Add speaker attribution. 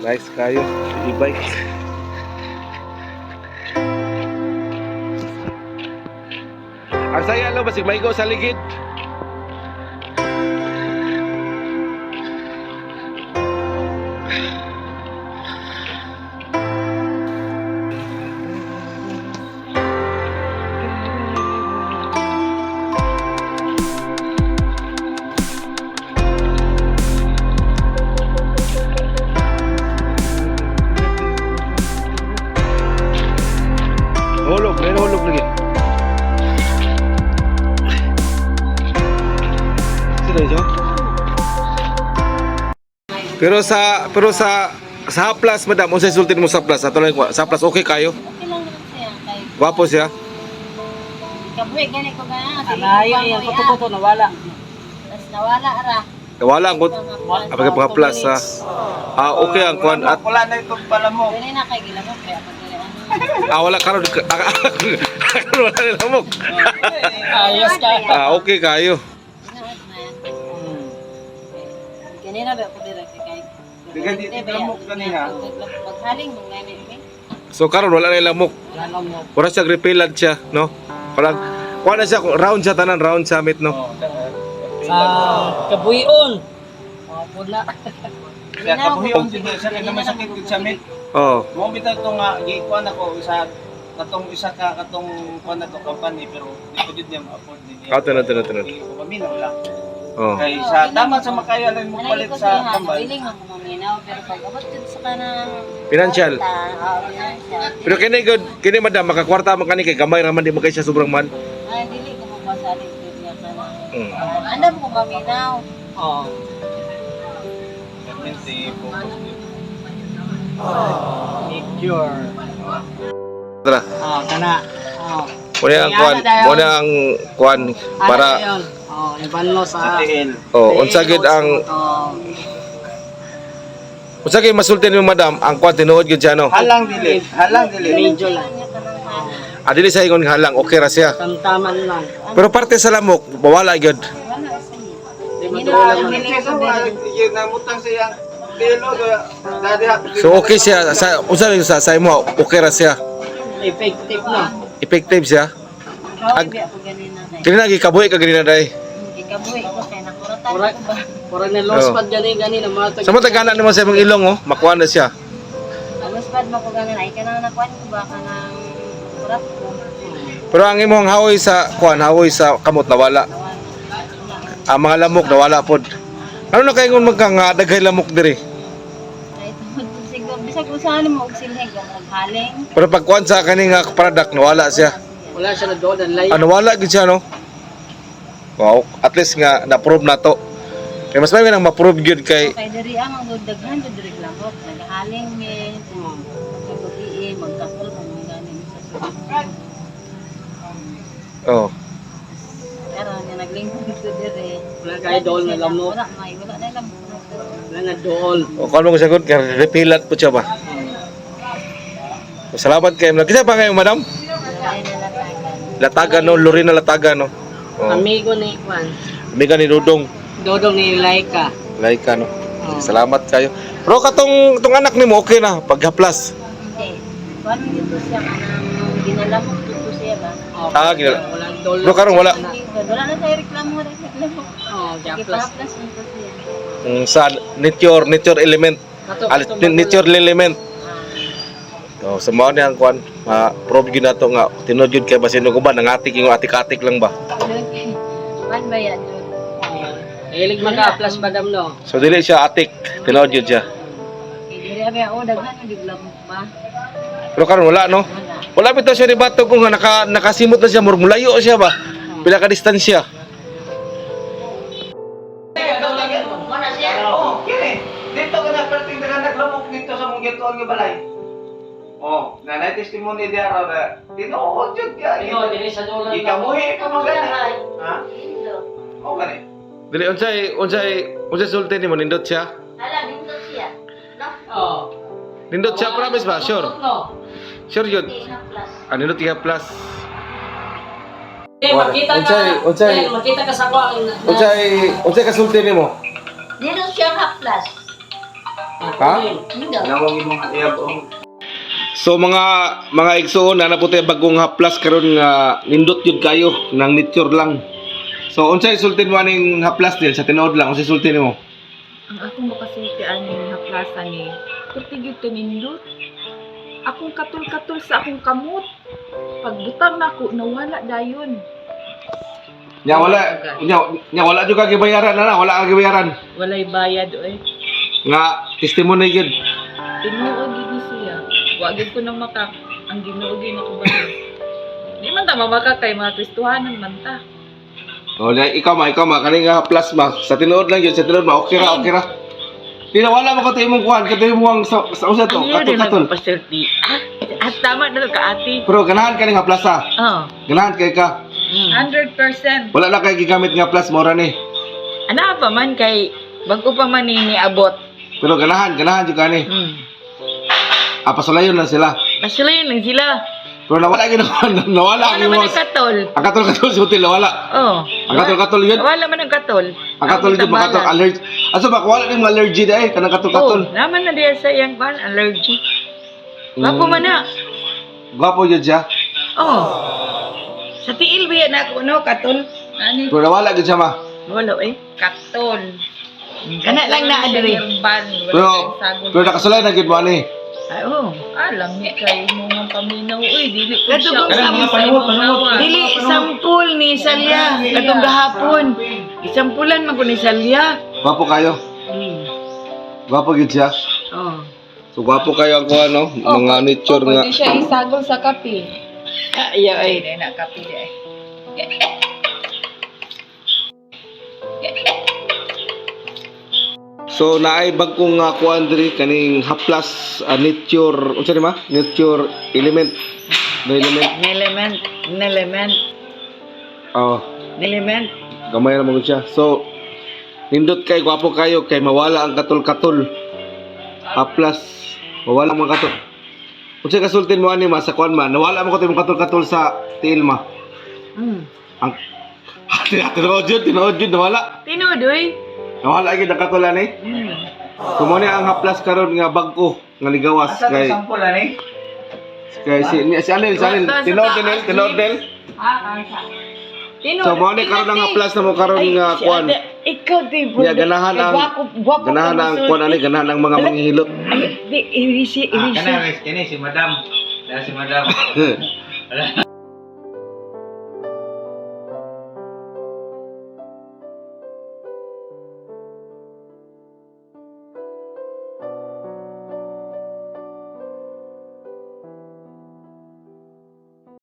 Speaker 1: Nice kayo. E-bike. Ang saya lo basig maigo sa ligid. Hulog, may hulog lagi. Sino ito? Pero sa haplas, madam, unsay sulti mo sa plus? Ato lang ko, sa plus okay kayo?
Speaker 2: Okay lang naman siya kay
Speaker 1: Gwapo siya.
Speaker 2: kabuhi gani ko gana.
Speaker 3: Anayo yan, kuto-kuto nawala.
Speaker 2: Tas nawala ra.
Speaker 1: Wala ang kut apag pa plus ha. Ah, okay ang kuan at
Speaker 4: Wala na itong palamok.
Speaker 2: Dili na kay gilamok kaya pag dili ano.
Speaker 1: ah, wala karon karon wala nila lamok.
Speaker 3: Ayos ka.
Speaker 1: Ah, okay kayo.
Speaker 2: Tinuod man. Ganina ba ako dira kay
Speaker 4: Diga, di- lamok ganina.
Speaker 2: Paghaling mo gani mi.
Speaker 1: So karon wala na lamok.
Speaker 3: Wala lang mo.
Speaker 1: Wala siya repellent siya, no? Parang kuan na siya, round siya tanan, round summit, no?
Speaker 3: Sa kabuhion. Oh, pula.
Speaker 4: Kaya kabuhion dito siya kay naman sakit gud sa mit.
Speaker 1: Oh.
Speaker 4: Mo bitaw to nga gikuan ako isa katong isa ka katong kuan na to company pero di ko jud niya ma-afford din niya.
Speaker 1: Ah, tunod, tunod, tunod.
Speaker 4: Di ko paminaw lang.
Speaker 1: Oh.
Speaker 4: Kay sa tama sa makaya lang mo palit sa tambal.
Speaker 2: Willing mo maminaw pero pag abot jud sa kanang
Speaker 1: Financial.
Speaker 2: kwarta, oo, financial.
Speaker 1: Pero kini good, kini madam makakwarta man kani kay gamay ra man di man kay siya sobrang mahal.
Speaker 2: Ay, dili ko mapasali jud niya kanang. Andam ko maminaw.
Speaker 3: Oh.
Speaker 4: Permanente focus din.
Speaker 3: Picture.
Speaker 1: Tara.
Speaker 3: Oh, kana. Oh.
Speaker 1: Muna ang kuan, muna ang kuan para
Speaker 3: Ano yun? Oh, ibanlo
Speaker 4: Sa
Speaker 3: sa
Speaker 4: tiil.
Speaker 1: oh, unsa gid ang
Speaker 3: Oh.
Speaker 1: unsa kay masulti nimo madam ang kuan tinuod gyud siya no.
Speaker 4: Halang dili, halang dili.
Speaker 3: Medyo lang.
Speaker 2: Niya kanang halang.
Speaker 1: Ah, dili sa ingon nga halang, okay ra siya.
Speaker 3: Tamtaman lang.
Speaker 1: Pero parte sa lamok, mawala gyud.
Speaker 2: Wala siya.
Speaker 3: Di madulang man.
Speaker 4: Namutang siya tilo dadi.
Speaker 1: So okay siya sa unsa rin sa imo okay ra siya.
Speaker 3: Effective no.
Speaker 1: Effective siya.
Speaker 2: Ag ako ganina kay.
Speaker 1: Kini na gikabuhi ka ganina day.
Speaker 2: Gikabuhi ko kay nakuratan
Speaker 3: Mura-
Speaker 2: ko ba.
Speaker 3: Pura na lost
Speaker 1: Oh.
Speaker 3: pad gani gani na mga
Speaker 1: Sa mga tagana nimo sa imong ilong oh, makuha na siya.
Speaker 2: Alos pad mo ko ganin ay kanang nakuan ko ba kanang kurat ko.
Speaker 1: Pero ang imong hawoy sa kuan, hawoy sa kamot nawala. Ang mga lamok nawala pod. Ano na kay ngon magka nga daghay lamok diri?
Speaker 2: Ay tungod po siguro bisag usahan mo og silhig ang naghaling.
Speaker 1: Pero pag kuan sa kani nga product nawala siya.
Speaker 3: Wala siya na doon, ang layo.
Speaker 1: Ano wala gyud siya no? Wow, at least nga na-prove na to. Kay mas may nang ma-prove gyud kay
Speaker 2: Kay diri ang ang daghan jud diri lamok naghaling mi. Pagkabuhi magkasol man ang ganin sa sulod.
Speaker 1: oh.
Speaker 2: Karon nga naglingkod dito diri.
Speaker 3: Wala kay dool na lamok.
Speaker 2: Wala may wala na lamok.
Speaker 3: Wala na dool.
Speaker 1: O kuan mo ko sagot kay repellent po siya ba. Salamat kay Kasi pa kayo madam?
Speaker 2: Ay na latagan.
Speaker 1: Latagan no, Lorena Latagan no. Oh.
Speaker 3: Amigo ni Kwan.
Speaker 1: Amiga ni Dudong.
Speaker 3: Dodong ni Laika.
Speaker 1: Laika no.
Speaker 3: Oh.
Speaker 1: Salamat kayo. Pero katong tong anak nimo okay na paghaplas.
Speaker 2: Hindi. Kuan dito siya kanang ginalamok dito siya ba?
Speaker 3: Oh,
Speaker 1: Ah,
Speaker 3: wala dool.
Speaker 1: Pero karon wala.
Speaker 2: Wala na tayo reklamo, wala na reklamo.
Speaker 3: Oh, gaplas.
Speaker 2: Gipahaplas nito siya.
Speaker 1: Sa nature nature element.
Speaker 3: Kato,
Speaker 1: Al,
Speaker 3: kato,
Speaker 1: nature element. Oh, sa mao ni ang kuan, ma-prove gyud nato nga tinuod gyud kay basin ko ba nangatik yung atik-atik lang ba.
Speaker 2: Kuan ba yan? Jud?
Speaker 3: Oh. Hilig maka-plus madam no.
Speaker 1: So dili siya atik, tinuod gyud siya.
Speaker 2: Kay diri abi ako daghan ang giglamok ba?
Speaker 1: Pero karon wala no.
Speaker 2: Wala.
Speaker 1: Wala bitaw siya ni bato kung nga nakasimot na siya murag mulayo siya ba. Pila ka distansya.
Speaker 4: Oh, kini. Dito ka na perting na naglamok dito sa mong gituan nga balay. Oh, nanay testimony di araw na tinuod jud ka.
Speaker 3: Tinuod, dili sa dool.
Speaker 4: Gikabuhi ka man gani. Ha? Oh, gani.
Speaker 1: Dili unsay unsay unsay sulti nimo nindot siya?
Speaker 2: Hala, nindot siya. No?
Speaker 3: Oh.
Speaker 1: Nindot siya promise ba? Sure.
Speaker 3: No.
Speaker 1: Sure yun.
Speaker 2: Okay, plus.
Speaker 1: Ah, nindot siya plus.
Speaker 3: Eh, makita ka.
Speaker 1: Unsay-
Speaker 3: Eh, makita ka sa kuwan.
Speaker 1: Unsay unsay kasulti nimo?
Speaker 2: Nindot siya half plus.
Speaker 1: Ha?
Speaker 4: Nawang imong atiyab oh.
Speaker 1: So mga igsoon na po tayo bagong haplas karon nga nindot yun kayo ng nature lang. So unsay sultin mo aning haplas din sa tinuod lang, unsay sultin nimo?
Speaker 5: Ang akong makasulti aning haplasa ni, kurti gyud kanindot. Akong katul-katul sa akong kamot. Pagbutang nako nawala dayon.
Speaker 1: Nya wala nya, nya wala jud ka gibayaran na, wala ka gibayaran.
Speaker 5: Walay bayad oy.
Speaker 1: Nga testimony gyud.
Speaker 5: Tinuod gyud ni siya. Wa gyud ko nang maka ang Ginoo gyud nako ba. Di man ta mamaka kay mga Kristohanon man ta.
Speaker 1: O nya ikaw ma kani nga haplas ma sa tinuod lang gyud, sa tinuod ma okay ra, okay ra. Di na wala mo ka imong kuan, kato imong sa usa to, katol katol.
Speaker 2: Pasulti. Ah, at tama na ka ate.
Speaker 1: Pero ganahan ka ning haplasa.
Speaker 2: Oh.
Speaker 1: Ganahan kay ka.
Speaker 5: 100%.
Speaker 1: Wala na kay gigamit nga haplas mo ra ni.
Speaker 2: Ana pa man kay bago pa man ni niabot.
Speaker 1: Pero ganahan, ganahan jud ka ni. Ah, pasulayon lang sila.
Speaker 2: Pasulayon lang sila.
Speaker 1: Pero nawala gyud nawala ang
Speaker 2: Wala man
Speaker 1: imong
Speaker 2: ang katol.
Speaker 1: ang katol-katol sa hotel nawala.
Speaker 2: Oh.
Speaker 1: Ang katol-katol yun.
Speaker 2: Wala man ang katol.
Speaker 1: Ang katol yun, makatol allergy. Asa ba wala ning allergy dai kanang katol-katol.
Speaker 2: Oh, naman na diya sa iyang kuan allergy. Gwapo man na.
Speaker 1: Gwapo yun siya.
Speaker 2: Oh. Sa tiil ba yan ako no katol?
Speaker 5: Ani
Speaker 1: Pero nawala gyud siya ma.
Speaker 2: Wala eh.
Speaker 5: katol.
Speaker 2: Kana lang na adre.
Speaker 5: Ban, wala
Speaker 1: Pero
Speaker 5: kayong sagol.
Speaker 1: pero nakasulay na gyud mo ani.
Speaker 2: Ay, oh.
Speaker 5: Alam ni kay mo nga paminaw uy dili ko
Speaker 2: Katong
Speaker 5: siya.
Speaker 2: sa
Speaker 5: uy, sa imong lawas.
Speaker 2: Dili sampul ni Salya katong gahapon. Isampulan man ko ni Salya.
Speaker 1: Gwapo kayo. Gwapo gyud siya.
Speaker 2: Oh.
Speaker 1: So gwapo kayo ang kuan no, mga nature nga.
Speaker 5: Pwede siya isagol sa kape.
Speaker 2: Ayaw ay.
Speaker 5: Ay, na kape di ay.
Speaker 1: So naay bagong nga kuan diri kaning haplas nature unsa ni ma? Nature element. No element.
Speaker 2: Element, element,
Speaker 1: Oh.
Speaker 2: element.
Speaker 1: Gamay ra man gud siya. So nindot kay gwapo kayo kay mawala ang katol-katol. Haplas mawala ang mga katol. Unsa kasultin mo ani ma sa kuan ma? Nawala mo ko imong katol-katol sa tiil ma. Ang tinuod jud, tinuod jud nawala.
Speaker 2: Tinuod oy.
Speaker 1: Nawala gyud ang katol ani. So mo ni ang haplas karon nga bag-o nga ligawas
Speaker 4: Asa to
Speaker 1: kay
Speaker 4: sample ani?
Speaker 1: kay si Anil,
Speaker 2: Sa
Speaker 1: tinuod
Speaker 2: taas,
Speaker 1: Anil, tinuod Nel.
Speaker 2: Tinuod.
Speaker 1: So mo ni karon ang haplas na mo karon
Speaker 2: Ay,
Speaker 1: nga
Speaker 2: si
Speaker 1: kuan.
Speaker 2: ate, ikaw di
Speaker 1: Ya ganahan ang
Speaker 2: Gwapo,
Speaker 1: ganahan ang kuan ani, ganahan ang mga manghihilot.
Speaker 2: Ay, di irisi
Speaker 4: Ah,
Speaker 2: irisi.
Speaker 4: kana kini si Madam. Dahil si Madam. Wala.